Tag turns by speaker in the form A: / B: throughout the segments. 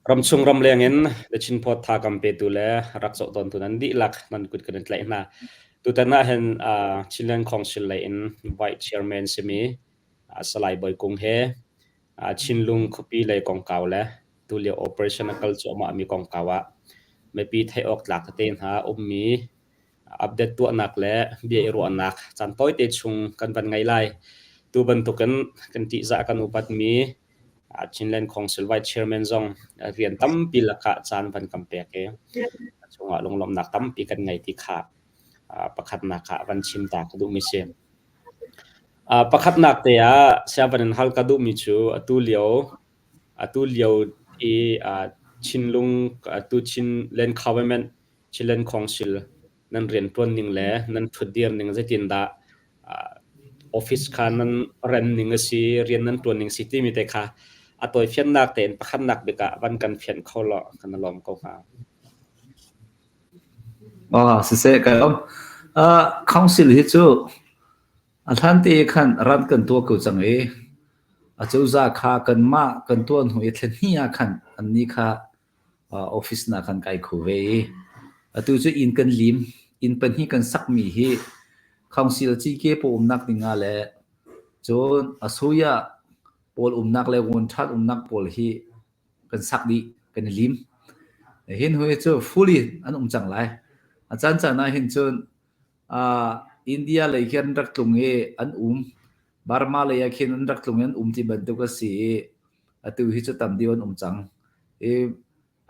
A: Ramchung ramleng in The Chin Post thakam petu le rak zoh tawntu nan dihlak nan kut kan in tlaih hna. Tutan ah hin Chinland Council lei in Vice Chairman simi Salai Bawi Kung he Chinlung khuapi lei kongkau le tulio operation a kal cuahmahmi kongkau ah mipi theih awk tlak tete hna ummi update tuahnak le bia i ruahnak caan tawite chung kan van ngei lai. Tu bantukin kan ṭihzah kan upatmi Chinland Council Vice Chairman zong rian tampi lakah caan van kan pek i a chungah lunglawmhnak tampi kan ngei ti kha pakhatnak ah van chim ta ka duhmi si. Pakhatnak te ah sia van in hal ka duhmi cu atu lio atu lio i Chinlung atu Chinland Government Chinland Council nan rianṭuan ning le nan ṭhutdir ning zeitindah office kha nan rem ning a si, rian nan ṭuan ning si timi te kha a tawifiannak tein pakhatnak bik ah van kan fianh kho law kan i lawm ko hnga.
B: Ah, siseh ka lawm. Uh, council hi cu a hlan te khan ran kan tuah ko cang i a cozah kha kanmah kan tuah hnu i thla hnih ah khan annih kha office na kan kai kho ve i atu cu inn kan lim. Inn pahnih kan sakmi hi council cike pawl umnak ding ah le cun asoya pawl umnak le won ṭhat umnak pawl hi kan sak dih, kan i lim. Hin hui cu fully an um cang lai. A caan caan ah hin cun India lei khi an rak tlung i an um. Burma lei ah khin an rak tlung i an um ti bantuk a si i atu hi cu tam deuh an um cang. I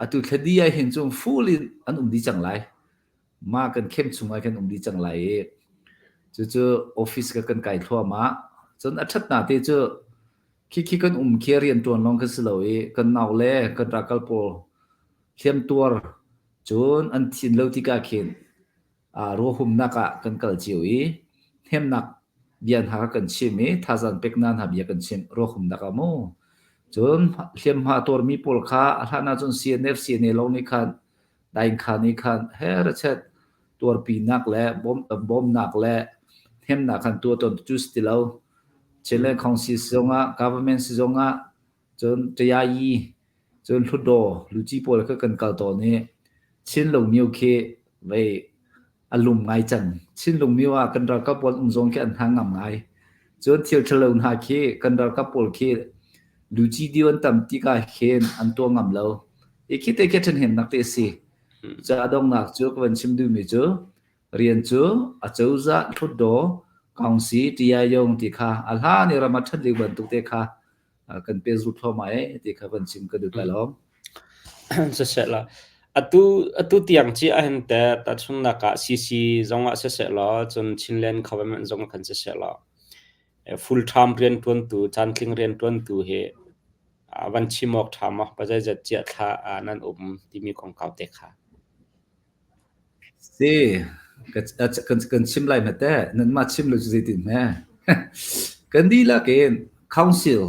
B: atu thladi ah hin cun full in an um dih cang lai. Mah kan khem chung ah khin um dih cang lai i cucu office ka kan kai thluahmah. Cun a ṭhatnak te cu khikhi kan um khi rianṭuan lawng kan si lo i kan nau le kan rakal pawl hliamtuar cun an thin lo tikah khin ruahumnak ah kan kal cio i hnemnak bia hna kha kan chim i thazaang peknak hna bia kan chim ruahumnak ah mu. Cun hliamhma tuarmi pawl kha a hlan ahcun CNF CNA lawng nih khan daingkha nih khan herchet tuarpinak le bawmnak le hnemnak khan tuah tawn cu si ti lo. Chinland Council zongah government si zongah cun Tayayi cun Hlutdaw luci pawl kha kan kal tawn i Chinlung myo khi vei a lum ngai cang. Chinlung myo ah kan ralkap pawl um zong khi an hna ngam ngai. Cun thil ṭhalo hna khi kan ralkap pawl khi luci dio an tam tikah khin an tuah ngam lo. Hi khi te khi ṭhenhemnak te a si. Ca donghnak cu ka van chim duhmi cu rian cu acozah hlutdaw kaungsi ṭiayong ti kha a hlan i ram a ṭhat lio bantuk te kha kan pehzulh thluahmah e ti kha van chim ka duh ka lawm.
A: Siseh la atu atu tiang ci ahhin te tahchunnak ah CC zong ah siseh law cun Chinland government zong khan siseh law full time rianṭuantu caantling rianṭuantu hi van chim awk ṭha maw pazeizat ciah thla nan um timi kongkau te kha.
B: Si, kan chim lai hme teh. Nanmah chim lo cu zeitin hme. Kan dihlak in council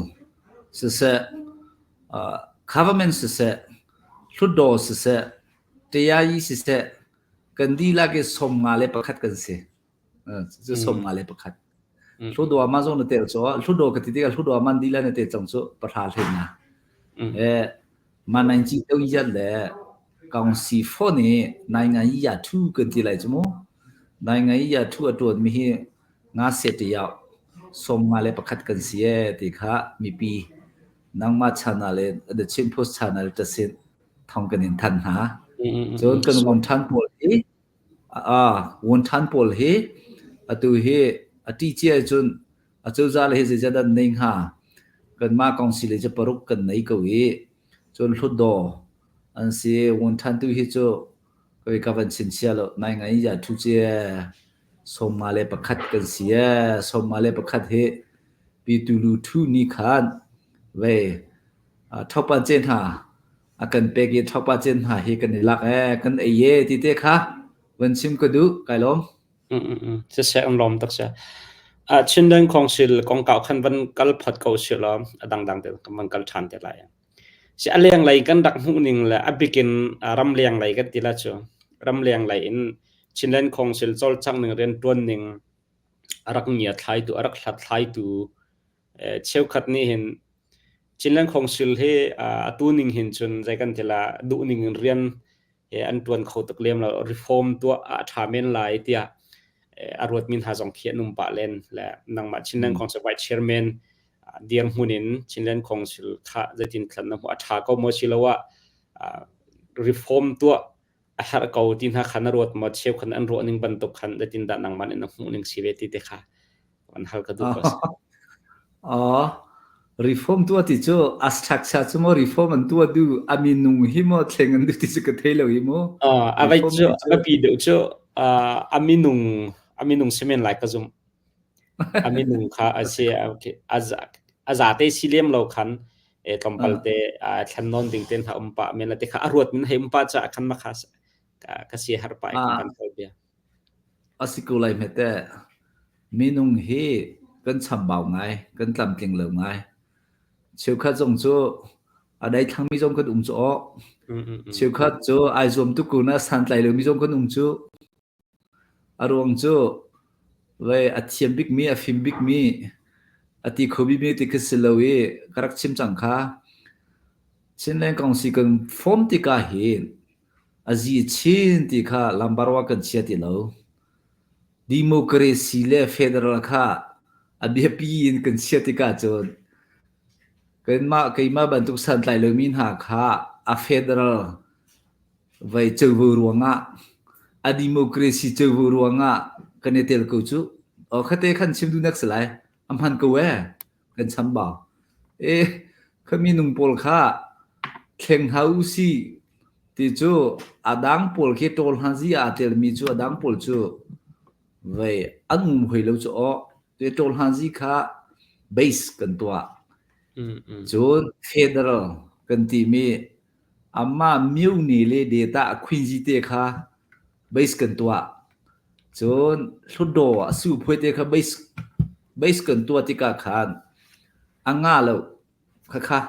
B: siseh, government siseh, hlutdaw siseh, TIE siseh, kan dihlak in 51 kan si. Cu 51. Hlutdaw ma zong na tel cu, hlutdaw ka ti tikah hlutdaw man dihlak na tel cang cu pahra hlei na. Ma naing to yat le kaungsi phone i nai ngai ya thu kan ti lai cu mu. Nai ngai ya thu a tuan mi hi nga se te yau 51 kan si e ti kha mipi nangmah channel le The Chin Post channel ta sin thong kan in than hna. Cun kan won than pawl hi a won than pawl hi atu hi a ti cia cun Acozah le hi zeizat an nei hnga? Kanmah kongsi le cu paruk kan nei ko i cun hlutdaw an si. Ngun ṭhan tu hi cu koi ka van chinchia lo. Nai ngai ya ṭhu cia 51 kan si ee. 51 hi Pitulu ṭhu ni khan vei ṭhopan ce hna a kan pek i ṭhopa ce hna hi kan i lak ee kan ei ee ti te kha van chim ka duh kai lawm.
A: Siseh an lawm tak si. Chinland Council kongkau khan van kal phot ko si law a dangdang te kan van kal ṭhan te lai. Si a lenglei kan rak hmuh ning le a bikin ramleng lei kan ti la cu ramleng lei in Chinland Council cawlcangh ning rianṭuan ning a rak ngia thlaitu a rak hlat thlaitu. Cheukhat nih hin Chinland Council hi atu ning hin cun zei kan ti la duh ning in rian he an ṭuan kho tuk lem lo reform tuah a ṭha men lai tiah a ruatmi hna zong khi an um pah len le nangmah Chinland Council Vice Chairman dirhmun in Chinland Council kha zeitin thlan na hmuh a ṭha ko maw siloah reform tuah a herh ko ti hna kha na ruat maw cheukhat an ruah ning bantuk khan zeitin dah nangmah nih na hmuh ning si ve ti te kha an hal ka duh ko si.
B: Aw, reform tuah ti cu a structure cu maw reform an tuah du a minung hi maw thleng an duh ti cu ka thei lo hi mu.
A: A vai cu a biapi deuh cu a minung a minung si men lai ka zumh. A minung kha a si a zate si lem lo khan e tlawmpal te thlan nawn ding te hna um pah men la te kha a ruat min hei um pah ca khan ma kha ka si har pa kan kan bia.
B: A si ko lai hme teh. Minung hi kan chambau ngai, kan tlamtling lo ngai. Cheukhat zong cu a daithlangmi zong kan um cu aw. Cheukhat cu ai zuam tuk ko na santlai lomi zong kan um cu. A ruang cu vei a thiam bikmi, a fim bikmi, a ti kho bikmi ti khi si lo i ka rak chim cang kha. Chinland Council kan form tikah hin A zi chin ti kha lambarwa kan chia ti lo. Democracy le federal kha a biapi in kan chia tikah cun keimah keimah bantuk santlai lomi hna kha a federal vei covo ruangah a democracy covo ruangah kan i tel ko cu. O khate khan chim duhnak si lai. A hman ko ee. Kan chambau. E kha minung pawl kha thleng hna u si ti cu a dang pawl khi ṭawl hna zi aa telmi cu a dang pawl cu vei an um hoi lo cu aw. Te ṭawl hna zi kha base kan tuah. Cun federal kan timi amah myone le data a khuinzi te kha base kan tuah. Cun hlutdaw a su phuai te kha base base kan tuah tikah khan a nga lo Khakha.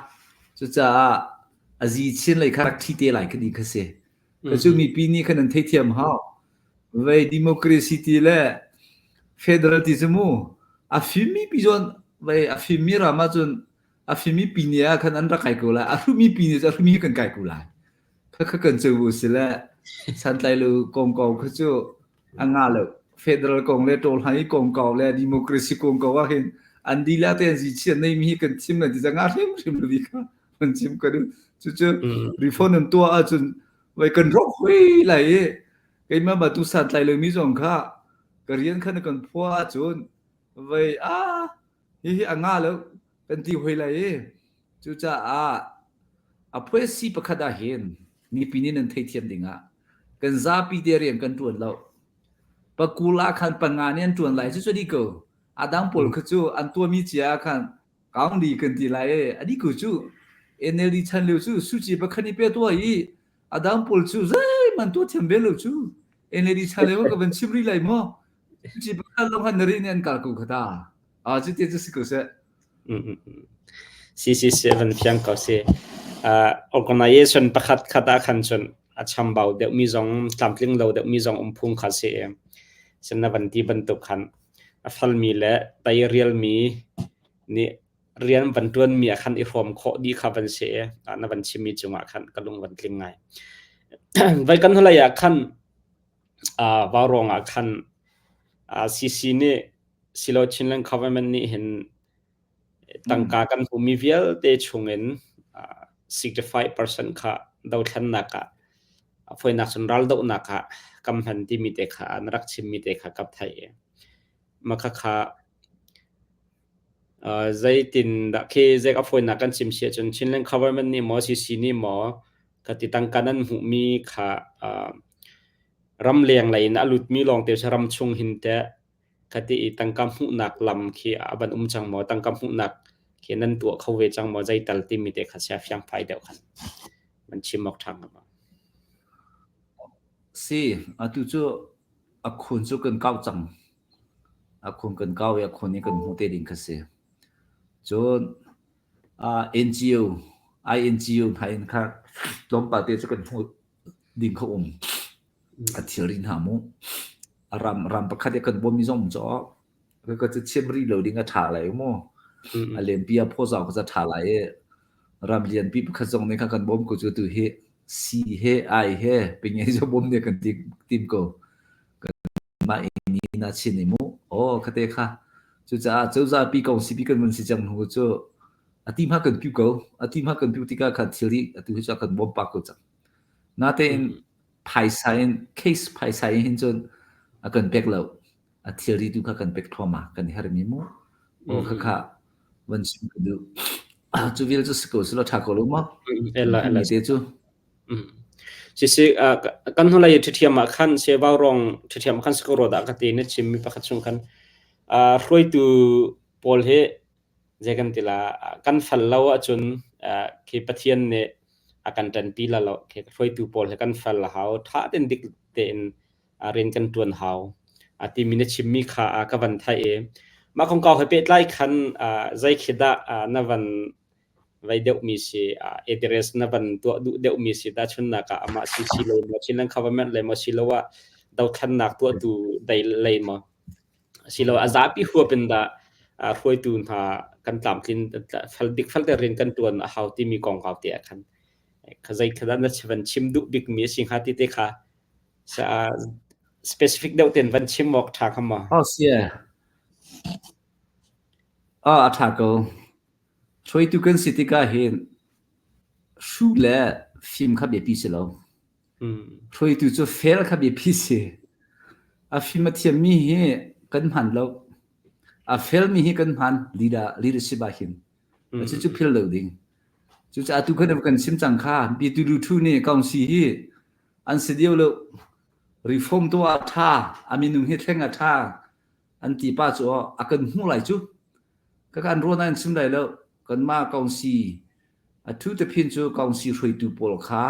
B: Cucaah a zi chin lei kha rak ṭhi te lai ka ti kha si. Ka cu mipi nih khan an theithiam hau. Vei democracy ti le federal ti cu mu a fimmi pi zawn vei a fimmi ram ahcun a fimmi pi ni ah khan an rak kai ko lai. A hrumi pi nih cu a hrumi kan kai ko lai. Khakha kan cu bu si le santlai lu kongkau kha cu a ngah lo. Federal kong le ṭawlhai kongkau le democracy kongkau ah hin an dilah te an zi chiat neimi hi kan chim lan ti ca ngah hrimhrim lo kha kan chim ka duh. Cucu reform an tuah ahcun vai kan rawk hui lai i keimah ma tu santlai lomi zong kha ka rian kha na kan phua ahcun vai a hihi a ngah lo kan ti hoi lai i cucaah a phuaisi pakhat ah hin mipi nih nan theithiam dingah kan zapi te rian kan ṭuan lo. Pakul ah khan panga nih an ṭuan lai cu cu dih ko. A dang pawl kha cu an tuahmi cia ah khan kaung di kan ti lai i a dih ko cu. NLD chan lio cu suci pakhat i pe tuah i a dang pawl cu zeihmanh tuah thiam ve lo cu. NLD chan lio ka van chim rih lai maw? Suci pakhat lawng han na ri nih an kal ko kha ta. Ah cuti cu si ko seh.
A: CCC van fiang ko si. Uh, organization pakhat khat ah khan cun a chambau deuhmi zong tlamtling lo deuhmi zong um phung kha si i sin na van ti bantuk khan a falmi le teirialmi nih rian van ṭuanmi ah khan i hrawm khawh dih kha van si i na van chimmi cungah khan ka lung van tling ngai. Vai kan hnulei ah khan uh, vaurawng ah khan uh, CC nih silo Chinland government nih hin tangka kan hmuhmi vialte chungin uh, 65% kha dothlennak ah a fawinak cun raldohnak ah kam hman timi te kha na rak chimmi te kha kap thai i ma kha kha uh, zeitin dah khi zek a fawinak kan chim si ahcun Chinland government nih maw CC nih maw ka ti tangka nan hmuhmi kha uh, ramleng lei in a lutmi lawngte cu ram chung hin teh khati i tangka hmuhnak lam khi a van um cang maw tangka hmuhnak khi nan tuah kho ve cang maw zeital timi te kha sia fiangfai deuh khan man chim awk ṭha hnga ma
B: Si, atu cu a khun cu kan kau cang. A khun kan kau i a khun i kan hmuh te ding kha si. Cun uh, NGO, INGO hna in kha tlawmpal te cu kan hmuh ding kha um. A thilri hna mu. A ram ram pakhat i kan bawmmi zong um caw. Ka cu chim rih lo ding a ṭha lai mu. A lenpi a phawzau kha ca ṭha lai i ram lianpi pakhat zong nih kha kan bawm ko cu tu hi si he ai he pinge zo bawm ne kan tim ko. Kanmah in na chin i mu. Aw khate kha. Cucaah cozah pi kong sipi kan vun si cang hnu cu a ti hma kan piu ko. A ti hma kan piu tikah khan thil hi atu hi cu a kan bawm pah ko cang. Natein phaisa in case phaisa in hin cun a kan pek lo. A thilri tu kha kan pek thluahmah kan hermi mu. Aw khakha van chim ka duh. Cu vial cu si ko silo ṭha ko lo maw?
A: Ela ela.
B: Te cu.
A: Sisi kan hnulei ṭhiṭhiam ah khan sevau rong ṭhiṭhiam ah khan si ko rua dah ka ti na chimmi pakhat chung khan hruaitu pawl hi zei kan ti la kan fal lo ahcun khi Pathian nih a kan ṭanpi la lo khi hruaitu pawl hi kan fal a hau ṭha tein dik tein rian kan ṭuan hau a timi na chimmi kha ka van theih i mah kongkau he pehtlai khan zei khi dah na van vei deuhmi si address na van tuah duh deuhmi si tahchunhnak ah amah CC lei maw Chinland government lei maw siloah dothlannak tuahtu dei lei maw silo a zapi huap in dah hruaitu hna kan tlamtlin fal dik fal te rian kan tuan a hau timi kongkau te ah khan kha zei kha dah na van chim duh bikmi a si hnga ti te kha specific deuh ten van chim awk ṭha kha ma?
B: Oh sia. Oh a ṭha ko. Hruaitu kan si tikah hin hruh le fim kha biapi si lo. Hruaitu cu fel kha biapi si. A fim a thiammi hi kan hman lo. A felmi hi kan hman leader leadership ah hin. Cucu phil lo ding. Cucaah tu khan kan chim cang kha Pitu Lu nih Kaungsi hi an si dio lo. Reform tuah a ṭha, a minung hi thleng a ṭha an ti pa cu a kan hmuh lai cu. Ka kan ruah nain chim lai lo. Kanmah kaungsi a thu te phin cu kaungsi hruaitu pawl kha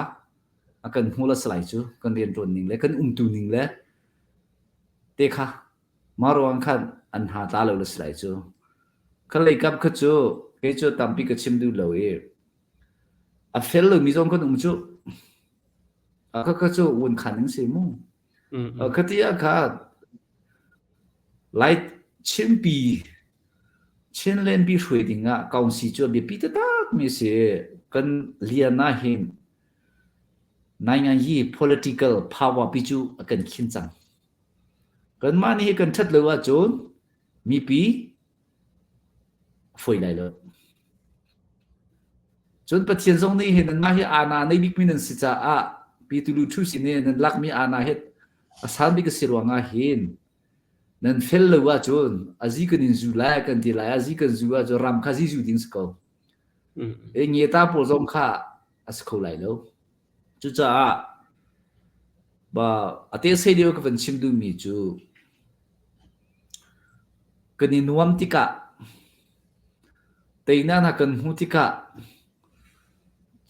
B: a kan hmuh la salai cu kan rianṭuan ning le kan umtu ning le te kha mah ruang khan an hna tla lo la salai cu. Kha lei kap kha cu kei cu tampi ka chim duh lo i a fel lomi zong kan um cu. Kha kha cu wun khan ning si mu. Kha ti ah kha Lai Chinpi Chinland-pi hruai dingah kaungsi cu a biapi taktakmi a si. Kan lian ahhin nainganyi political power pi cu a kan khin cang. Kanmah nih kan ṭhat lo ahcun mipi a fawi lai lo. Cun Pathian zong nih hin nanmah hi aana nei bikmi nan si caah pi tulu ṭhu sin i nan lakmi aana hi a sang bik a si ruangah hin nan fel lo ahcun a zi kan in zu lai kan ti lai a zi kan zu ahcun ram kha zi zu ding si ko. E ngeta pawl zong kha a si kho lai lo. Cucaah ba a te sei lio ka van chim duhmi cu kan i nuam tikah teinak hna kan hmuh tikah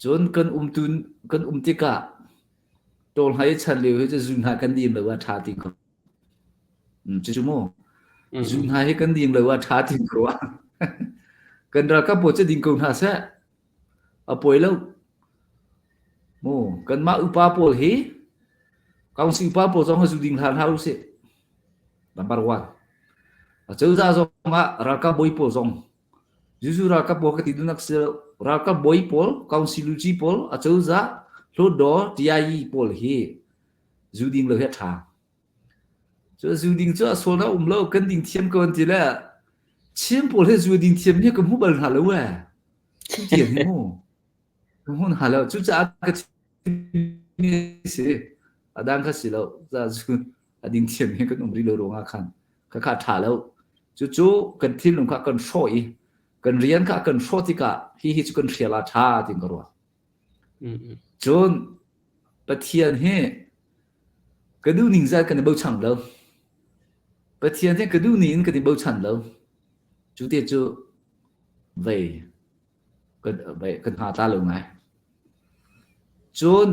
B: cun kan umtu kan um tikah Ṭawl hna i chan lio hi cu zu hna kan dim lo ah ṭha ti ko. Cucu mu. Zu hna hi kan ding lo ah ṭha ti ko ah. Kan ralkap pawl cu ding ko hna seh. A pawi lo. Mu kanmah upa pawl hi council upa pawl zong hi zu ding hlah hlah usih. Number one. Acozah zong ah ralkap bawi pawl zong Zuzu ralkap pawl ka ti duhnak si lo. Ralkap bawi pawl, council luci pawl, acozah, hlawtdaw, TIE pawl hi zu ding lo hi a ṭha. Cu zu ding cu a sual na um lo, kan ding thiam ko an ti le Chin pawl hi zu ding thiam hi ka hmu bal hna lo ee. Tu tiang hi mu. Ka hmu hna lo. Cucaah ka chimmi si. A dang kha si lo. Za zu a ding thiam hi kan um rih lo ruangah khan khakha ṭha lo. Cucu kan thinlung kha kan hrawh i kan rian kha kan hrawh tikah hi hi cu kan hrial ah ṭha tiin ka ruah. Cun Pathian hi ka duh ning zat kan i bochan lo. Pathian hi ka duh ning in kan i bochan lo. Cu te cu vei kan vei kan hna tla lo ngai. Cun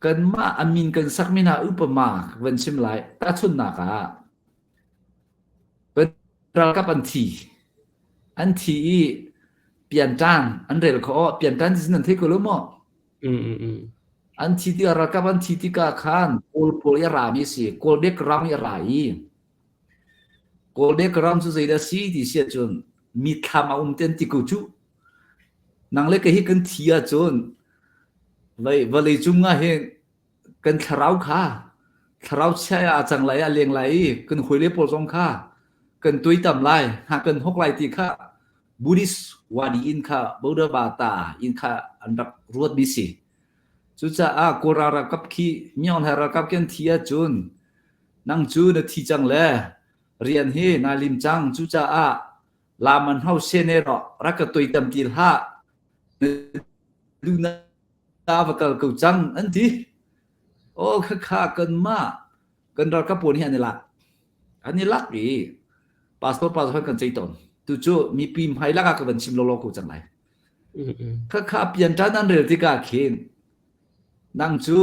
B: kanmah a min kan sakmi hna upama van chim lai. Tahchunhnak ah kan ralkap an thi. An thi i pianṭan an rel kho. Pianṭan ti nan thei ko lo maw? An thi tikah ralkap an thi tikah khan Kawl pawl i a rami a si. Kawl background i a ra i Kawl background cu zeidah a si ti si ahcun. Mithlam a um ten ti ko cu. Nang le kei hi kan thi ahcun vei vawlei cung ah hin kan thlarau kha thlarau chia ah a cang lai a leng lai i kan hawile pawl zong kha kan tuaitam lai, hna kan hawk lai ti kha Buddhist wadi in kha Buddha bata in kha an rak ruatmi si. Cucaah Kawl ralkap khi Myaung Hlai ralkap khi an thi ahcun nang cu na thi cang le rian hi naa lim cang cucaah la man hau se ne rawh rak ka tuaitam ti hlah na duhnak va kal ko cang an ti. Aw khakha kanmah kan ralkap pawl hi an i lak. An i lak i pastor pa zong kan cei tawn. Tu cu mipi hmai lak ah ka van chim lawlaw ko cang lai. Khakha pianṭan an rel tikah khin nang cu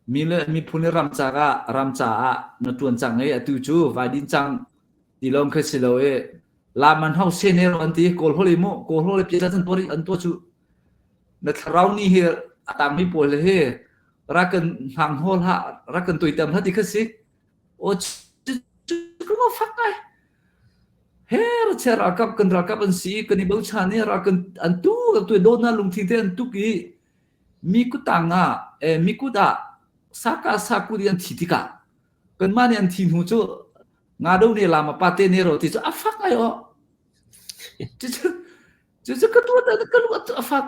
B: mi le miphun le ram caah ram caah na ṭuan cang i atu cu vai din cang ti lawng kha si lo i la man hau se ne ro an ti kawl hol i mu kawl hol i pianṭan an tuah an tuah cu na thlarau ni hi a tangmi pawl hi ra kan hang hawl hlah ra kan tuitam hlah ti kha si o cu ka fak ngai he ra che ralkap kan ralkap an si kan i bochan i ral kan an tu kan tu dawtnak lungthin te an tuk i mi kutang ah eh, mi kut ah saka saku di an thi tikah kanmah nih an thi hnu cu nga do ne lama pa te ne ro ti cu a fak ngai o cucu cucu ka tuat ka lung a fak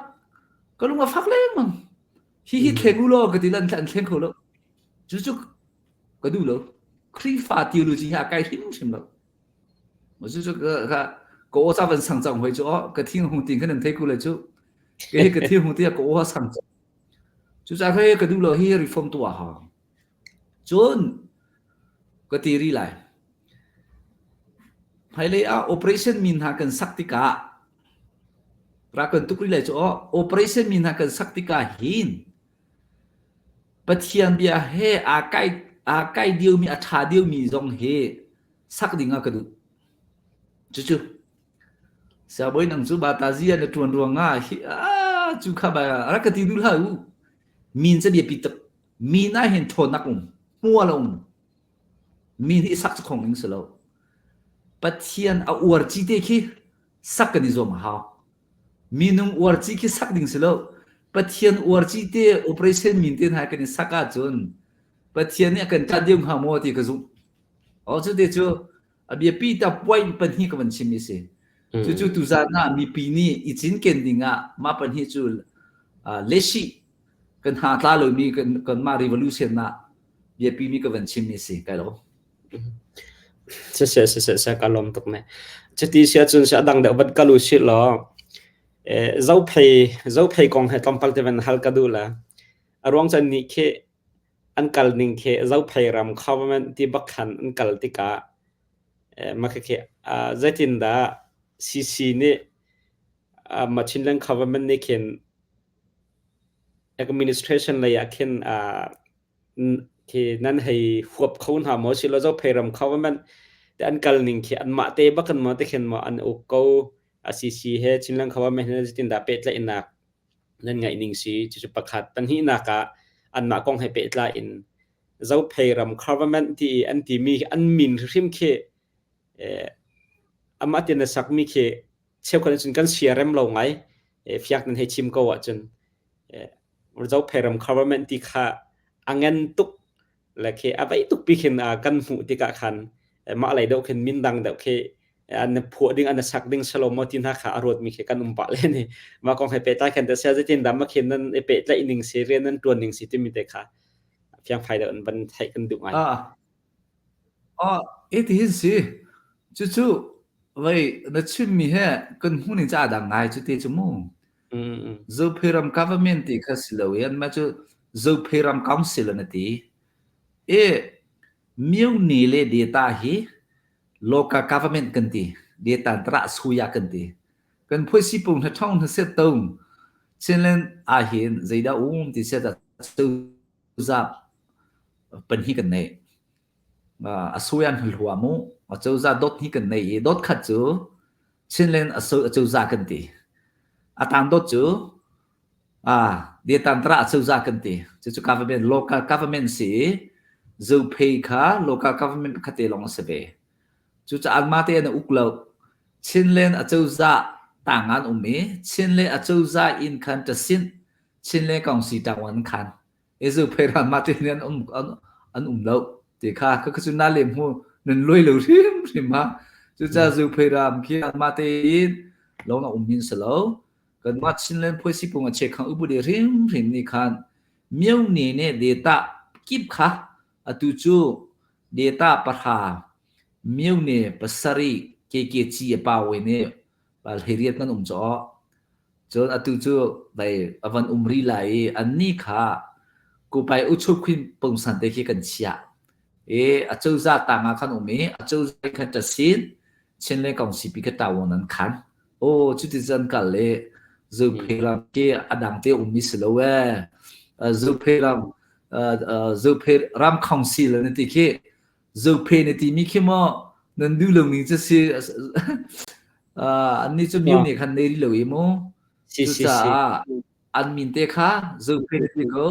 B: ka lung a fak lengmang hi hi thleng u law ka ti lan an thleng kho lo cucu ka duh lo Khrihfa theology hi a kai hrimhrim lo cucu ka ka aw ca van sang cang hoi cu aw ka thing hung ting khan an thei ku le cu ke hi ka thing hung ti ka aw sang cang cucaah kha ka duh lo hi reform tuah ha cun ka ti ri lai hmailei ah operation min hna kan sak tikah ra kan tuk ri lai cu aw operation min hna kan sak tikah hin Pathian bia he aa kai aa kai diomi a ṭha diomi zong hi sak ding ah ka duh. Cucu siangbawi nang cu batazi ah na ṭuan ruangah hi ah cu kha ba rak ka ti duh hlah u. Min ca biapi tuk. Min ah hin ṭhawnnak um, hmual a um. Min hi sak cu khong ding si lo. Pathian a uar ci te khi sak kan i zuam a hau. Minung uarci khi sak ding si lo. Pathian uarci te operation min te hna kan i sak ahcun Pathian nih a kan ṭah deuh hnga maw ti ka zumh. Oh, cu te cu a biapi ta point pahnih ka van chim i si. Cucu tuzaan ah mipi nih i cinken ding ah mah pahnih cu leshi kan ha tla lomi kan kanmah revolution ah biapi mi ka van chim mi si kai lo.
A: Siseh siseh seh ka lawm tuk ne. Cuti si ahcun si a dang deuh van kal u sih law zophei zophei kong he tlawmpal te van hal ka duh la. A ruang cun nih khi an kal ning khi zophei ram government ti bak khan an kal tikah mah khi zeitindah CC nih mah Chinland government nih khin administration lei ah khin Khi nan hei huap kho hna maw silo Zophei ram government te an kal ning khi anmah te bak in maw te khin maw an uk ko a CC he Chinland government he zeitindah pehtlaihnak nan ngeih ning si cucu pakhat pahnihnak ah anmah kong he pehtlai in Zophei ram government ti i an timi an min hrimhrim khi amah tin a sakmi khi cheukhat cun kan siarem lo ngai fiak nan hei chim ko ahcun Zophei ram government ti kha a ngan tuk le khi a vei tuk pi khin kan hmuh tikah khan mah lei deuh khin min dang deuh khi an phuah ding an sak ding salo maw ti hna kha a ruat mi khi kan um pah le ni mah kong he pehtlai khan te sia zeitin dah ma khin nan i pehtlaih ning si rian nan tuan ning si timi te kha fiangfai deuh in van theih kan duh ngai.
B: Ah, ah, iti hin si. Cucu vei na chimmi he kan hmu ning ca dang ngai cu te cu mu. Zophei ram government ti kha si lo i anmah cu Zophei ram council an ti. I myone le data hi local government kan ti. Data tara suya kan ti. Kan phuaisi pung hna thong hna set tong Chinland ahhin zeidah um ti set ah cozah pan hi kan nei. A suya hna hlua mu. A cozah dot hi kan nei i dot khat cu Chinland acozah kan ti. A tangdot cu Detantra acozah kan ti. Cucu government, local government si i Zophei kha local government pakhat te lawng a si ve. Cucaah anmah te an uk lo. Chinland acozah tang an um i Chinland acozah inn khan ṭasinh Chinland Council tang an khan. I Zophei ram mah te an um an um lo ti kha kha cu na lem hu nan loi lo hrimhrim ha. Cucaah Zophei ram khi anmah tein lawng a um hin si lo. Kanmah Chinland phuaisi pung a chekhang upadi hrimhrim nih khan myone ne data kip kha atu cu data pahra myone pasarih KKG a pawe ne pal heriat nan um caw. Cun atu cu vei a van um rih lai i annih kha kupai uchup khin pungsan te khi kan chiah. I acozah tang ah khan um i acozah khan ṭasin Chinland Council pi kha tawon an khan. Aw cuti cun kal i Zophei ram khi a dang te ummi si lo ee. Zophei ram Zophei ram council an ti khi Zophei na timi khi maw nan duh lo ning cu si annih cu myu nih khan nei rih lo i mu.
A: Si si si.
B: Cucaah an min te kha Zophei na ti ko,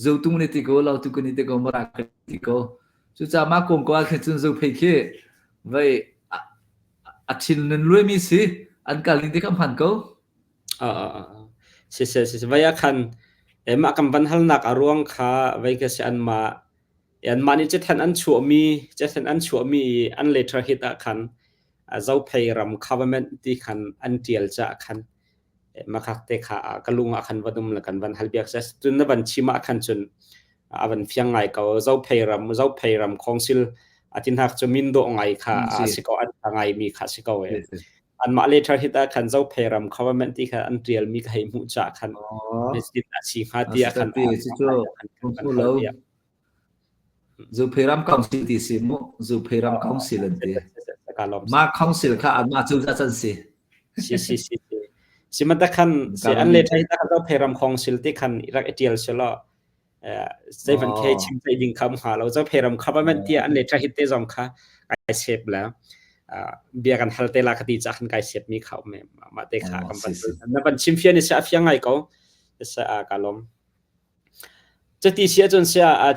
B: Zotung na ti ko, Lautu ka ni ti ko, Mara ka ti ko. Cucaah mah kong ko ah khin cun Zophei khi vei a thin nan luaimi si an kal ning te kha hman ko.
A: Si si si vai ah khan mah kan van halnak a ruang kha vai ka si anmah anmah nih cethen an chuahmi cethen an chuahmi i an letter hit ah khan Zophei ram government ti khan an tial caah khan makhak te kha ka lung ah khan van um le kan van hal biak cun na van chim ah khan cun a van fiang ngai ko. Zophei ram Zophei ram council a tin hak cu min dawh ngai kha a si ko an tha ngai mi kha si ko e. Anmah letter hit ah khan Zophei ram government ti kha an tial mi ka hei hmuh cha khan president a si hnga ti ah khan
B: cu lo Zophei ram council ti si mu Zophei ram council an ti ma council kha anmah cu za can si
A: si si si si ma ta khan si an le thai ta khan Zophei ram council ti khan rak i tial selo zei van khe chim thai ding kha hnga lo Zophei ram government ti an le thai te zong kha kai sep la bia kan hal te la ka ti cha khan kai sep mi kha me ma te kha kam ban na ban chim fian ni sa fiang ngai ko sa ka lom Cuti si ahcun siah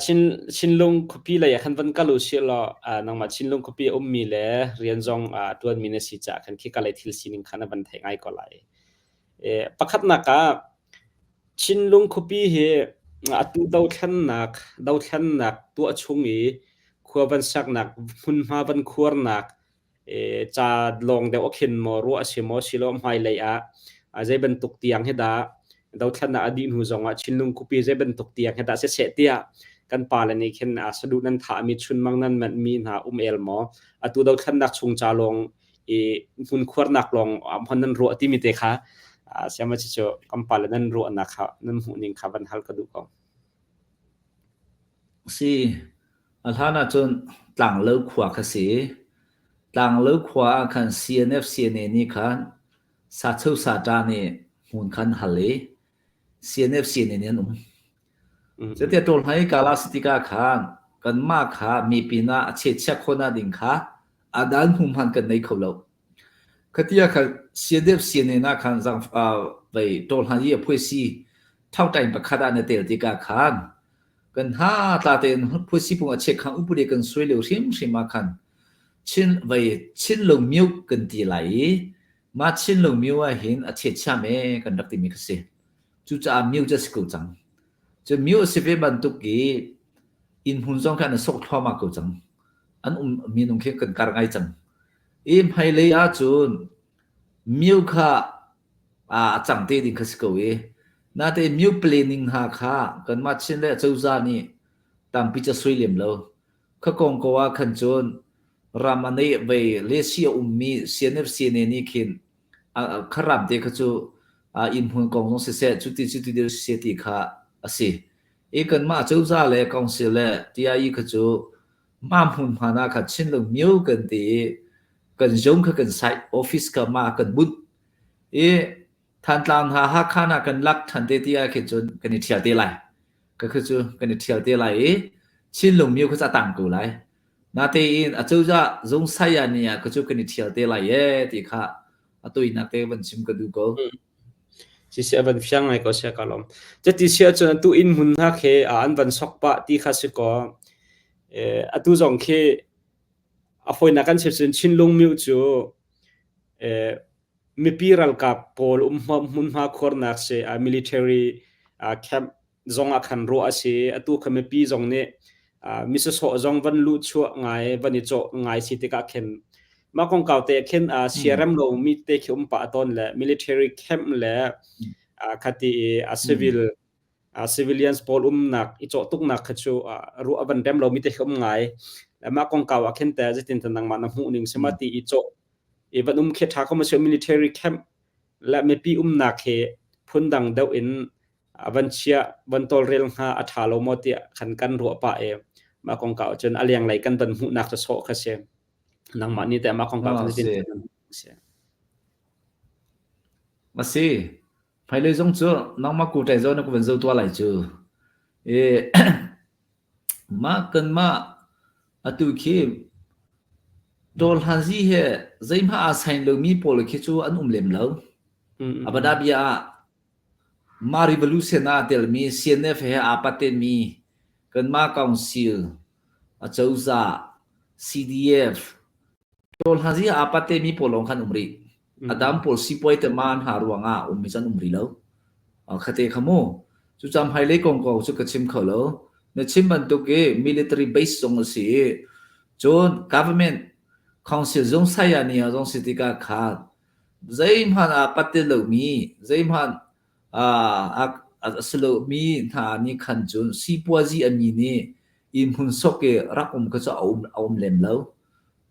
A: Chinlung khuapi lei ah khan van kal u sih law nangmah Chinlung khuapi a ummi le rian zong a ṭuanmi na si caah khan khika lei thil sining kha na van theih ngai ko lai. Pakhatnak ah Chinlung khuapi hi atu dothlennak dothlennak tuah chung i khua van saknak hmunhma van khuarnak ca lawng deuh a khin maw ruah a si maw silo hmailei ah zei bantuk tiang hi dah dothlannak a dih hnu zong ah Chinlung khuapi zei bantuk tiang hi dah siseh tiah kan pale nih khin saduh nan thahmi chunmang nan manhmi hna um el maw atu dothlannak chung ca lawng i hmunkhuarnak lawng hon nan ruah timi te kha siama cu kan pale nan ruahnak kha nan hmuhning kha van hal ka duh ko.
B: Si A hlan ahcun Tlanglo khua kha si. Tlanglo khua ah khan CNF CNA nih khan sacho sata nih hmun khan hal i CNF CNA nih an um. Cuti ṭawl hna i kala si tikah khan kanmah kha mi pinah a chechia khawhnak ding kha a dan hmu hmanh kan nei kho lo. Khati ah khan CNF CNA na khan zang vei ṭawl hna i a phuaisi thauṭain pakhat ah na tel tikah khan Kan hna tla tein phuasipung a chekhang upade kan suai lio hrimhrim ah khan Chin vei Chinlung myu kan ti lai i mah Chinlung myu ah hin a chetchiam e kan rak timi kha si. Cucaah myu cu a si ko cang. Cun myu a si ve bantuk i inn hmun zong khan a sok thluahmah ko cang. An um minung khi kan kar ngai cang. I hmailei ahcun myu kha a cang te ding kha si ko i natein myu planning hna kha kanmah Chin le cozah nih tampi ca sui lem lo. Kha kong ko ah khan cun ram a nei ve lesi a ummi CNF CNA nih khin kha ram te kha cu inn hmun kong zong siseh cuti cuti deuh siseh ti kha a si. I kanmah cozah le council le TIE kha cu mah hmun hman ah khan Chinlung myu kan ti i kan zung kha kan site office kha mah kan bunh I Thantlang hna Hakha hna kan lak ṭhan te ti ah khin cun kan i ṭhial te lai. Ka khi cu kan i ṭhial te lai i Chinlung myo kha cu a tang ko lai. Natein acozah zung saya ni ah ka cu kan i ṭhial te lai ee ti kha a toinak te van chim ka duh ko.
A: Siseh a van fiang ngai ko sia ka lawm. Cuti si ahcun atu inn hmun hna khi an van sok pah ti kha si kaw atu zong khi a fawinak kan chim cun Chinlung myo cu. Eh, mipi ralkap pawl um hmunhma khuarnak si military camp zong ah khan ruah a si. Atu kha mipi zong nih mi sawsawh zong van luhchuah ngai, van i cawh ngai si tikah khin mah kongkau te khin siarem lo mi te khi um pah tawn le military camp le khati i a civil civilians pawl umnak i cawh tuknak kha cu ruah a van rem lo mi te khi um ngai. Mah kongkau ah khin te zeitin ta nangmah na hmuh ning sima ti i cawh i van um khi ṭha ko ma military camp le mipi umnak hi phundang deuh in van chiah van tawlrel hnga a ṭha lo maw tiah khan kan ruah pah i mah kongkau cun a lenglei kan van hmuhnak cu sawh kha si. Nangmah nih teh mah kongkau khan
B: si.
A: Si.
B: A si. Hmailei zong cu nangmah kuṭai zawn na ka van zo tuah lai cu. I mah kanmah atu khi Dawlhanzi he zeihmah aa sain lomi pawl khi cu an um lem lo. Abada bia ah mah revolution ah aa telmi CNF he aa patemi kanmah council, acozah, CDF, Dawlhanzi aa patemi pawl lawng khan um rih. A dang pawl sipuai te ma hna ruangah um mi can um rih lo. Khate kha mu. Cucam hmailei kong ko cu ka chim kho lo. Na chim bantuk i military base zong a si i cun government council zong saya ni ah zong si tikah khan zeihmanh ah patte lomi zeihmanh a si lomi hna nih khan cun sipuazi a mi nih inn hmun sok i rak um kha cu a um, a um lem lo.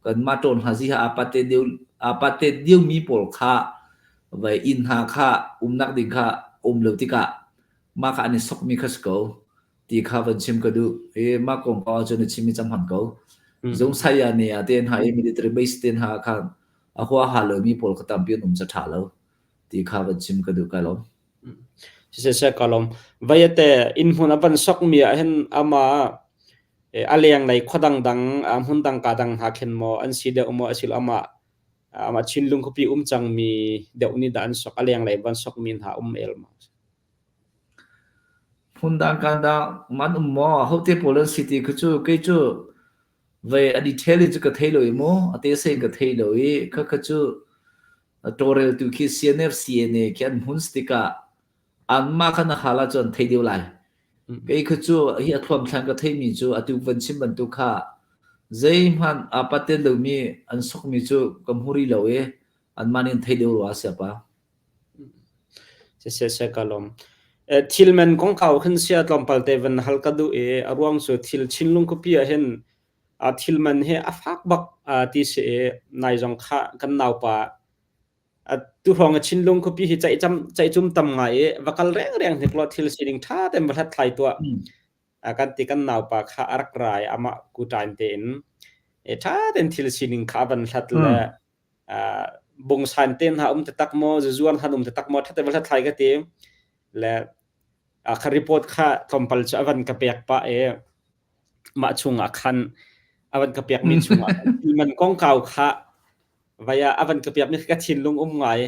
B: Kanmah ṭawn hna zi aa pate deuh aa pate deuhmi pawl kha vai inn hna kha umnak ding kha um lo tikah mah kha an i sokmi kha si ko ti kha van chim ka duh. I mah kong ko ahcun na chim i cam hman ko. Zung saya ne ah te hna i military base te hna khan a huaha lomi pawl kha tampi an um ca ṭha lo ti kha van chim ka duh. Kai lawm.
A: Siseh ka lawm. Vaiate inn hmun a van sokmi ah hin ama a lenglei khua dangdang hmun dang ka dang hna khin maw an si deuh maw asilo amah amah Chinlung khuapi um cangmi deuh nih dah an sok a lenglei van sokmi hna um el maw?
B: Hmun dang kan dang man um maw hote pawl an si ti khi cu kei cu vei a detail in cu ka thei lo i mu a te sei ka thei lo i kha kha cu tawlreltu khi CNF CNA khi an hmun tikah anmah kha na hal ahcun thei deuh lai. Kei kha cu hi a thluamthlan ka theimi cu atu van chim bantuk kha zeihmanh aa paten lomi an sokmi cu ka hmu rih lo i anmah nih an thei deuh rua sia pa.
A: Siseh ka lawm. Thil man kongkau khin sia tlawmpal te van hal ka duh i a ruang cu thil Chinlung khuapi ah hin thil man hi a fak bak ti si i nai zong kha kan naupa Tuhrawng a Chinlung khuapi hi ceihcum tam ngai i va kal rengreng hnik law thil sining ṭha tein va hlathlai tuah. Kan ti kan naupa kha a rak ra i amah kuṭain tein ṭha tein thil sining kha a van hlat le bungsan te hna um taktak maw, zuzuan han um taktak maw, ṭha tein va hlathlai ka ti. Le kha report kha tlawmpal cu a van ka pek pah i mah chungah khan a van ka pekmi chungah thil man kongkau kha vai ah a van ka piakmi ka thinlung um ngai.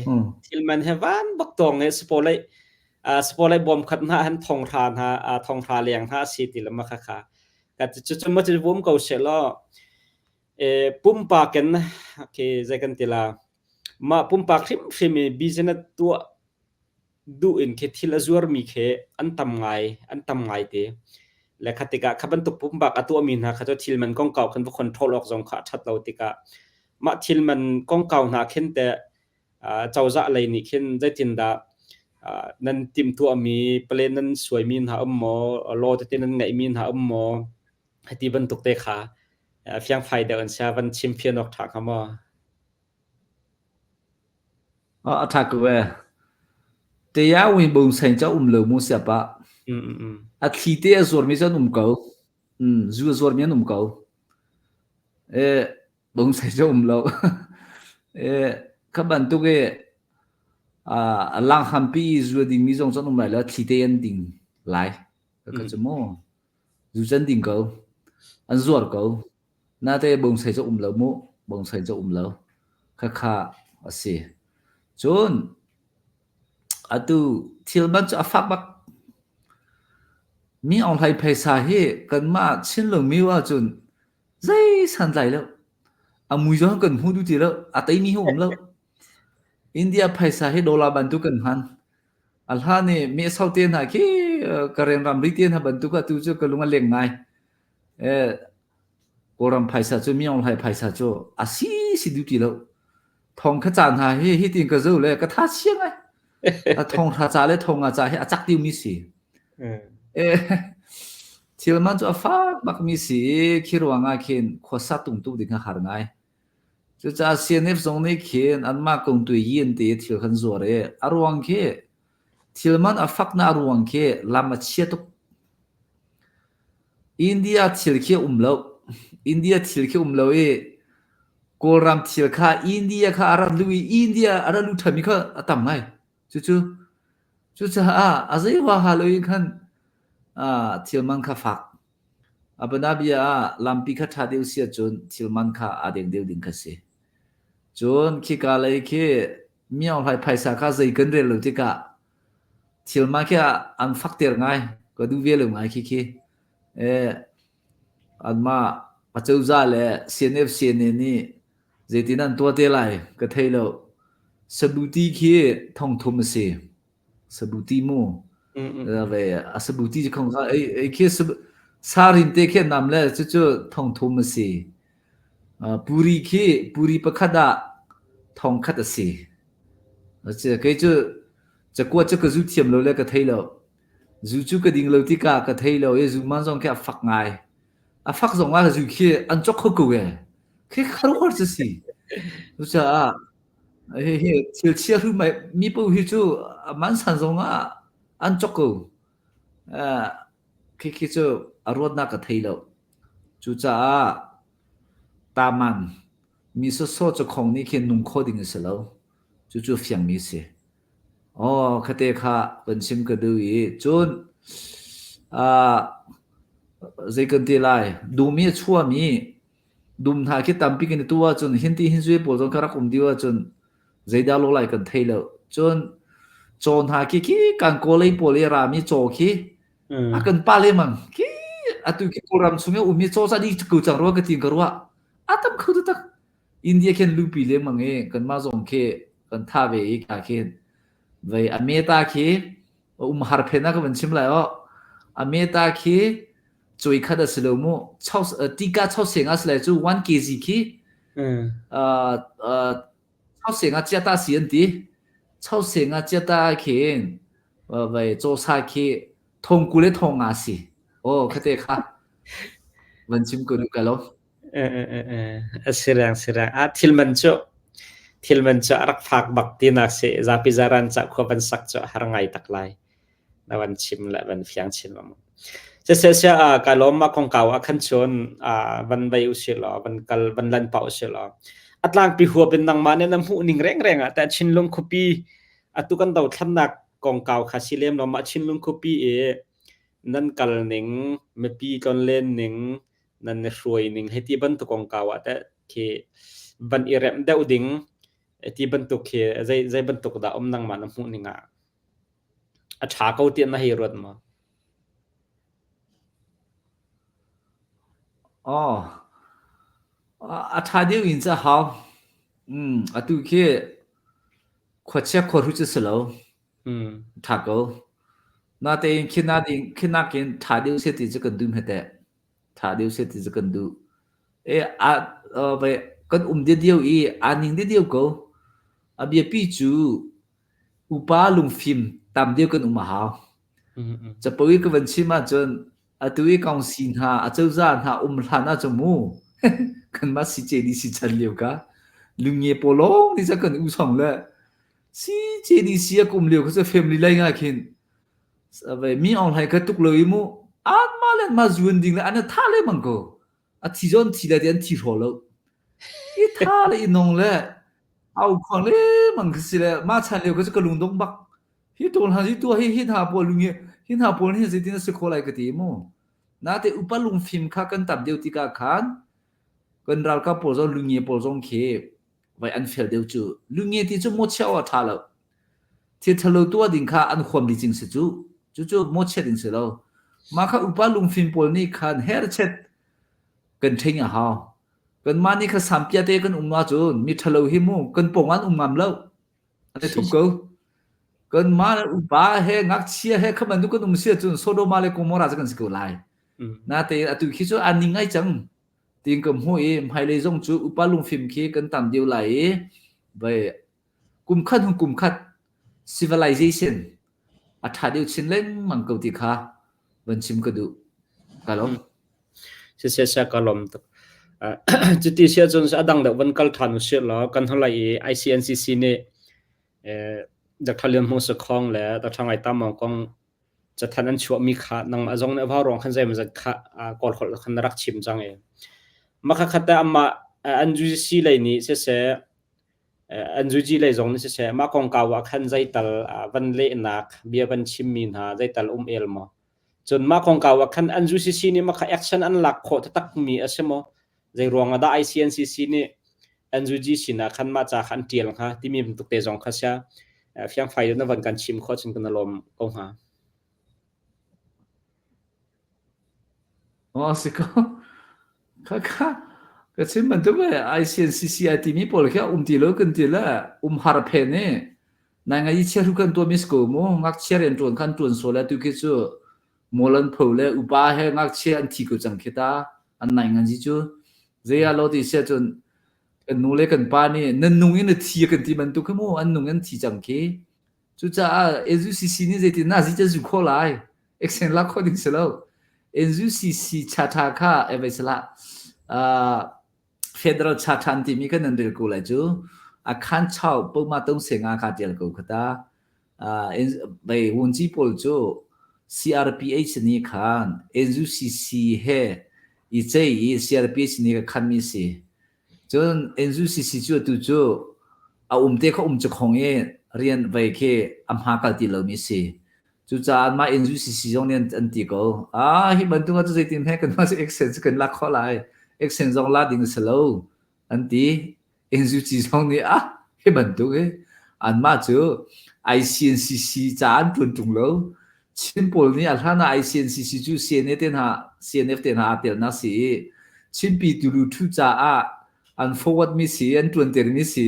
A: Thil man he van bak tawng i spolei spolei bawm khat hna han thong hra hna thong hra leng hna si ti lama kha kha ka cu cu ma cu vum ko se law e pumpak in ke zai kan ti la ma pumpak hrimhrim i business tuah duh in khi thil a zuarmi khi an tam ngai an tam ngai te. Le kha tikah kha bantuk pumpak a tuahmi hna kha cu thil man kongkau khan va control awk zong kha a ṭhat lo tikah mah thil man kongkau hna khin teh cozah lei nih khin zeitindah nan timhtuahmi plan nan suaimi hna um maw law tete nan ngeihmi hna um maw hiti bantuk te kha fiangfai deuh an sia van chim fian awk ṭha hnga maw?
B: A ṭha ko ee. Tayawin bungsain cu a um lo mu siapa. A thli te a zuarmi cu an um ko. Zu a zuarmi an um ko. Eh, bungsai cu a um lo. Eh, kha bantuk i a langhampi i zu a dingmi zong cu an um lai lo. A thli te an ding lai. Kha cu mu. Zu cu an ding ko. An zuar ko. Nate bungsai cu um lo mu. Bungsai cu um lo. Khakha a si. Cun atu thil man cu a fak bak. Mi Aung Hlai phaisa hi kanmah Chinlung mi ahcun zei santlai lo. A mui zong kan hmu duh ti lo. A teimi hi um lo. India phaisa hi dollar bantuk kan hman. A hlan i mehsau te hna khi Karen ramri te hna bantuk ah tu cu ka lung a leng ngai. Eh, Kawlram phaisa cu Myaung Hlai phaisa cu a si si duh ti lo. Thong kha ca hna hi hi tin ka zo le ka tha chia ngai. A thong hra ca le thong nga ca hi a cak tiu mi si. Eh, thil man cu a fak bak mi si i khi ruang ah khin khuasa tung tuk ding a har ngai. Cucaah CNF zong nih khin anmah kong tu yin ti thil kan zuar i a ruang khi thil man a fak na a ruang khi lam a chia tuk. India thil khi a um lo. India thil khi um lo i Kawlram thil kha India kha a rat lu i India a rat lu ṭhanmi kha a tam ngai. Cucu cucaah a zei huaha lo in khan thil man kha fak. A bianabia ah lampi kha ṭha deuh si ahcun thil man kha aa deng deuh ding kha si. Cun khika lei khi miohlai phaisa kha zei kan rel lo tikah thil man khi an fakter ngai. Ka duh ve lo ngai khikhi. Eh, anmah acozah le CNF CNA nih zeitin an tuah te lai ka thei lo. Sabuti khi thongthum a si. Sabuti mu. Ve a sabuti cu khong ei ei khi sarin te khi nam le cucu thongthum a si. Puri khi puri pakhat ah thongkhat a si. Kei cu cakuat cu ka zu thiam lo le ka thei lo. Zu cu ka ding lo tikah ka thei lo i zu man zong khi a fak ngai. A fak zong ah zu khi an cawk kho ko e. Khi kharuar cu si. Cucaah hihi thil chia hru mai mi paoh hi cu a man san zong ah an cawk ko. Uh, khi khi cu a ruatnak ka thei lo. Cucaah taman mi sawsawh cu khong nih khin nung kho ding a si lo. Cucu fiangmi si. Aw, khate kha kan chim ka duh i cun uh, zei kan ti lai dum i a chuami dum hna khi tampi kan i tu ahcun hin ti hin zui pawl zong kha rak um dih ahcun zeidah lo lai kan thei lo. Cun caw hna khi khi kan kawlei pawl i rami caw khi a kan pa lemang khi atu khi Kawlram chung i um i caw ca dih ko cang rua ka ti ka ruah a tam kho taktak. India khin lupi lengmang i kanmah zong khi kan tha ve i ka khin vei a meta khi um har phen ah ka van chim lai o a meta khi cuai khat a si lo mu chau tika chau seng a si lai cu 1 kg khi uh, uh, chau seng a chia ta si an ti chau seng a chia ta khin vei chaw sa khi thong ku le thong nga si o khate kha van chim ko du ka lo
A: A si reng si reng. Ah thil man cu thil man cu a rak fak bak tinak si. Zapi zaran ca khua van sak cu a har ngai tak lai. Na van chim le van fiang chin lengmang. Siseh siah ah ka lawm mah kongkau ah khan cun ah van vei usih law van kal van lan pah usih law a tlangpi huap in nangmah nih na hmuh ning rengreng ah teh Chinlung khuapi atu kan dothlannak kongkau kha si lem lo mah Chinlung khuapi i nan kal ning mipi tlonlen ning nan i hruai ning hei ti bantuk kongkau ah teh khi van i remh deuh ding ti bantuk khi zei zei bantuk dah um nangmah na hmuh ning ah a ṭha ko tiah na hei ruat maw?
B: Oh, a ṭha deuh in ca hau. Mm, atu khi khuachia khuahru cu si lo. Ṭha ko. Natein khi na ding khi nakin ṭha deuh seh ti cu kan duh hmeteh. Ṭha deuh seh ti cu kan duh. E a uh, kan um didio i aa ning didio ko. A biapi cu upa lungfim tam deuh kan um a hau. Capo i ka van chim ahcun atu i kongsi hna acozah hna um hlan ahcun mu kanmah CJDC chan lio ka lungnge pawlawng ni ca kan u song le CJDC a kum lio kha cu family lei nga khin mi Aung Hlaing kha tuk lo i mu anmah le anmah zuan ding le an tha le mang ko a thi zawn thi le ti an thi hraw lo i tha le i nong le au khuang le mang khi si le ma chan lio kha cu ka lung dong bak hi tu hna hi tu hi hi hna pawl lung hi hi hna pawl hi zeitin a si kho lai ka ti mu nate upa lungfim kha kan tam deuh tikah khan kan ralkap pawl zong lungnge pawl zong khi vai an fel deuh cu lungnge ti cu mawchia aw a ṭha lo thil ṭhalo tuah ding kha an huam dih cing si cu cucu mawchia ding si lo mah kha upa lungfim pawl nih khan herchet kan ṭhing a hau kanmah nih kha sampia te kan um ahcun mi ṭhalo hi mu kan pawng an um ngam lo. An i thup ko. Kanmah le upa he ngakchia he kha bantuk kan um si ahcun Sodoma le Gomorrah cu kan si ko lai. Natein atu khi cu an ning ngai cang tiin ka hmuh i hmailei zong cu upa lungfim khi kan tam deuh lai i vai kum khat hnu kum khat civilization a ṭha deuh chin lengmang ko ti kha van chim ka duh. Ka lawm.
A: Siseh sia ka lawm tuk. Cuti si ahcun a dang deuh van kal ṭhan usih law kan holai i ICNCC nih Dr. Lian Hmung Sakhong le Dr. Ngai Tam Mawng kong cathanh an chuahmi kha nangmah zong nih vau ruang khan zeimawzat kha Kawl holh khan na rak chim cang i mah kha te amah an UGC lei nih siseh an UG lei zong nih siseh mah kongkau ah khan zeital van lehnak bia van chimmi hna zeital um el maw Cun mah kongkau ah khan an UCC nih mah kha action an lak khawh taktakmi a si maw? Zei ruang ah dah ICNCC nih NUG sinah khan mah ca kha an ṭial hnga timi bantuk te zong kha sia fiangfai in na van kan chim khawh cun kan i lawm ko hnga.
B: Aw si ko. Khakha ka chim bantuk le ICNCC ai timi pawl khi um ti lo kan ti le um har phen i nai ngai i chiahru kan tuah mi si ko mu ngakchia rian ṭuan khan ṭuan sual le tu khi cu mual an pho le upa he ngakchia an thi ko cang khi ta an nai ngan ji cu zei ah lo ti sia cun kan nu le kan pa nih nan nung in na thi kan ti bantuk khi mu an nung in thi cang khi Cucaah NUCC nih zeitin dah zi zu khawh lai? Action lak khawh ding si lo. NUCC charter kha evai salah uh, federal charter an timi kha nan rel ko lai cu. A khan chau poma tong se nga ka tial ko khata. Uh, bai wunci pawl cu CRPH nih khan NUCC he i cei i CRPH nih ka khan mi si. Cun NUCC cu atu cu a um te kha um cu khong i rian vei khi a hma kal ti lomi si. Cucaah mah NUCC zong nih an ti ko. Ah, hi bantuk ah cu zeitin he kan mah cu action cu kan lak khawh lai. Action zong la ding a si lo an ti. NUG zong nih ah hi bantuk hi anmah cu ICNCC ca an ṭuan ṭung lo. Chin pawl nih a hlan ah ICNCC cu CNA te hna CNF te hna aa telnak si i Chinpi tulu ṭhu caah an forward mi si an ṭuanter mi si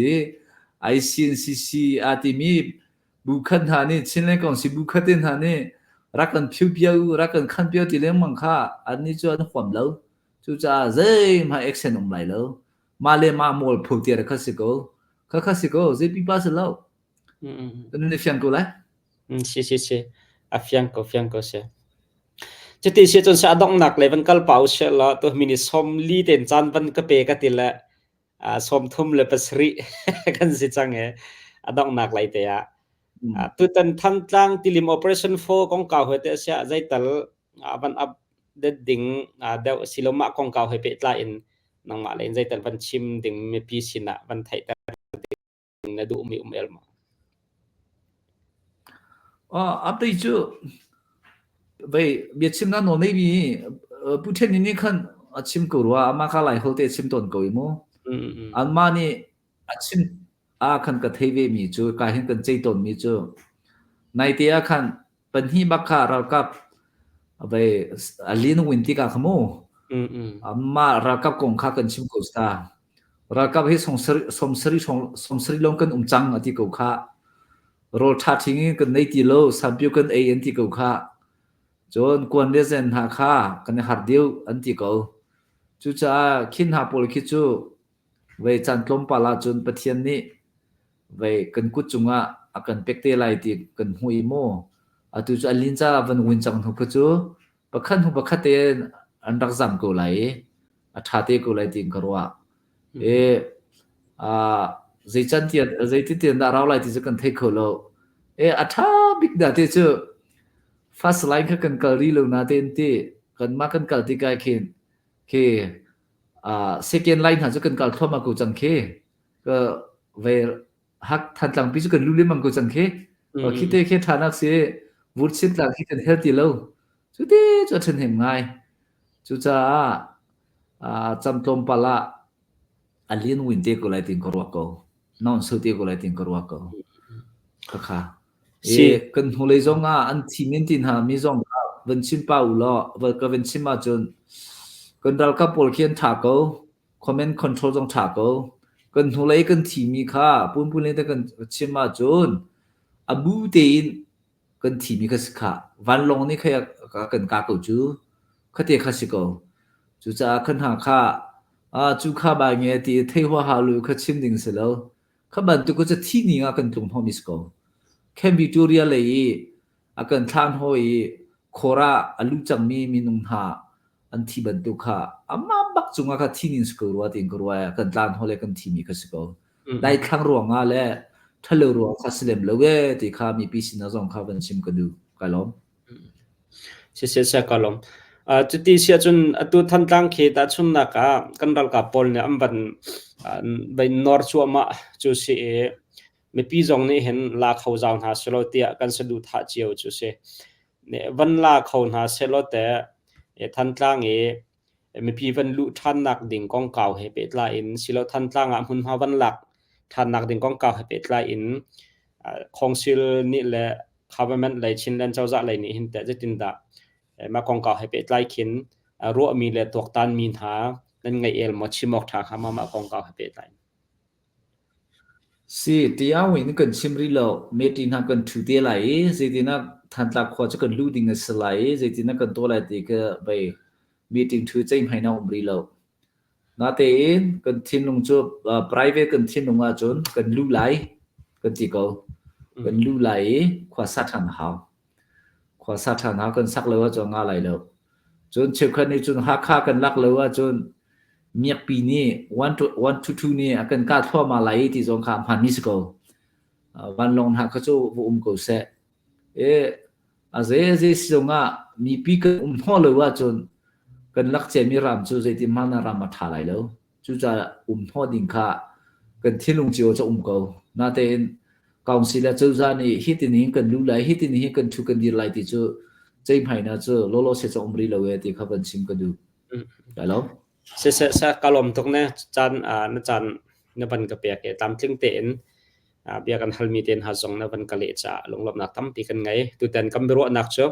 B: ICNCC aa timi bu khat hna nih Chinland Council bu khat te hna nih rak kan phiu pio rak kan khan pio ti lengmang kha annih cu an huam lo. Cucaah zeihmanh action um lai lo. Mah le mah mual pho tiar kha si ko. Kha kha si ko. Zei pipa si lo. Kan i fiang ko lai.
A: Si si si. A fiang ko fiang ko si. Cuti si cun sa donghnak le van kal pa usih law tu minute 40 ten caan van ka pe ka ti le 37 kan si cang e a donghnak lai te ah. Tutan Thantlang tilim operation 4 kongkau he te sia zeital van update ding deuh silo mah kongkau he pehtlai in nangmah le in zeital van chim ding mipi sinah van theihter na duhmi um el maw?
B: Update cu vei biachimnak nawl neimi Pu Ṭhen nih khan a chim ko rua amah ka lai holte a chim tawn ko i mu. Anmah nih a chim ah khan ka thei ve mi cu ka hin kan cei tawn mi cu naite ah khan pahnih bak kha ralkap vei a lin win tikah kha mu mah ralkap kong kha kan chim ko sta Ralkap hi 70 lawng kan um cang a ti ko khah. Rawl ṭha ṭhing in kan nei ti lo, sanpio kan ei an ti ko khah. Cun kuan le zen hna kha kan i harh deuh an ti ko. Cucaah khi hna pawl khi cu vei caan tlawmpal ahcun Pathian nih vei kan kut cungah a kan pek te lai ti kan hmuh i mu. Atu cu an lin caah van win cang hnu kha cu pakhat hnu pakhat tein an rak zam ko lai i a ṭha te ko lai tiin ka ruah. E uh, zei can tian zeiti tian dah rau lai ti cu kan thei kho lo. E a ṭha bik dah te cu first line kha kan kal rih lo na tein ti kanmah kan kal tikah khin khi uh, second line hna cu kan kal thluahmah ko cang khi ka ve hak Thantlang pi cu kan lu lengmang ko cang khi. Khi te khi ṭha nak si vurchin tlang khi kan hel ti lo. Cu te cu a ṭhahnem ngai. Cucaah cam tlawmpal ah a lin win te ko lai tin ka ruah ko. Non so te ko lai tin ka ruah ko. Khakha. E kan hnulei zong ah an thi men tin ha mi zong kha van chim pa u law ka van chim ahcun kan ralkap pawl khi an tha ko. Comment control zong tha ko. Kan hnulei kan thimi kha punpun te kan chim ahcun a bu tein kan thimi kha si khah. Vanlawng nih khei a kan kah ko cu. Khate kha si ko. Cucaah khan hna kha cu kha bai nge ti thei huaha lu kha chim ding si lo. Kha bantuk cu thi ning ah kan tlung hnawhmi si ko. Camp Victoria lei i a kan thlan hawi i khor ah a lu cangmi minung hna an thi bantuk kha amah bak cungah kha thi ning si ko rua tiin ka ruah i kan tlan haw le kan thimi kha si ko. Daithlang ruangah le ṭhalo ruang kha si lem lo ee ti kha mipi sinah zong kha van chim ka duh. Kai lawm.
A: Siseh seh ka lawm. Cuti si ahcun atu Thantlang khi tahchunhnak ah kan ralkap pawl nih an van vai nawr cuahmah cu si i mipi zong nih hin la kho zau hna selaw tiah kan saduhthah cio cu si. Van la kho hna selaw teh Thantlang i mipi van luh ṭhannak ding kongkau he pehtlai in silo Thantlang ah hmunhma van lak ṭhannak ding kongkau he pehtlai in Council nih le government lei Chinland cozah lei nih hin teh zeitindah mah kongkau he pehtlai khin ruahmi le tuaktanmi hna nan ngeih el maw chim awk ṭha hnga maw mah kongkau he pehtlai in?
B: Si, tiang in kan chim rih lo. Meeting hna kan ṭhu te lai i zeitinah Thantlang khua cu kan luh ding a si lai i zeitinah kan tuah lai ti kha vei meeting ṭhu ceihmai a um rih lo. Natein kan thinlung cu private kan thinlung ahcun kan luh lai kan ti ko. Kan luh lai i khua sa ṭhan a hau. Khua sa ṭhan hau kan sak lo ahcun a ngah lai lo. Cun cheukhat nih cun Hakha kan lak lo ahcun miakpi nih 122 nih a kan kah thluahmah lai ti zong kha a hmaanmi si ko. Vanlawng hna kha cu va um ko seh. E, a zei a zei si zongah mipi kan um hnawh lo ahcun kan lak ciami ram cu zeitin hmanh ah ram a ṭha lai lo. Cucaah um hnawh ding kha kan thinlung cio cu um ko. Natein council le cozah nih hitin hin kan lu lai, hitin hin kan ṭhu kan dir lai ti cu ceihmainak cu lawlaw se cu um rih lo e ti kha van chim ka duh. Kai lo.
A: Siseh sa ka lawm tuk ne caan na caan na van ka pek i tlamtling tein bia kan halmi te hna zong na van ka leh caah lunglawmhnak tampi kan ngei. Tutan kan biaruahnak cu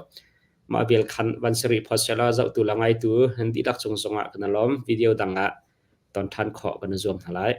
A: mah vial khan van si rih phot sela zohtu le ngaitu nan dihlak cung zongah kan i lawm. Video dang ah ton ṭhan khawh kan i zuam hna lai.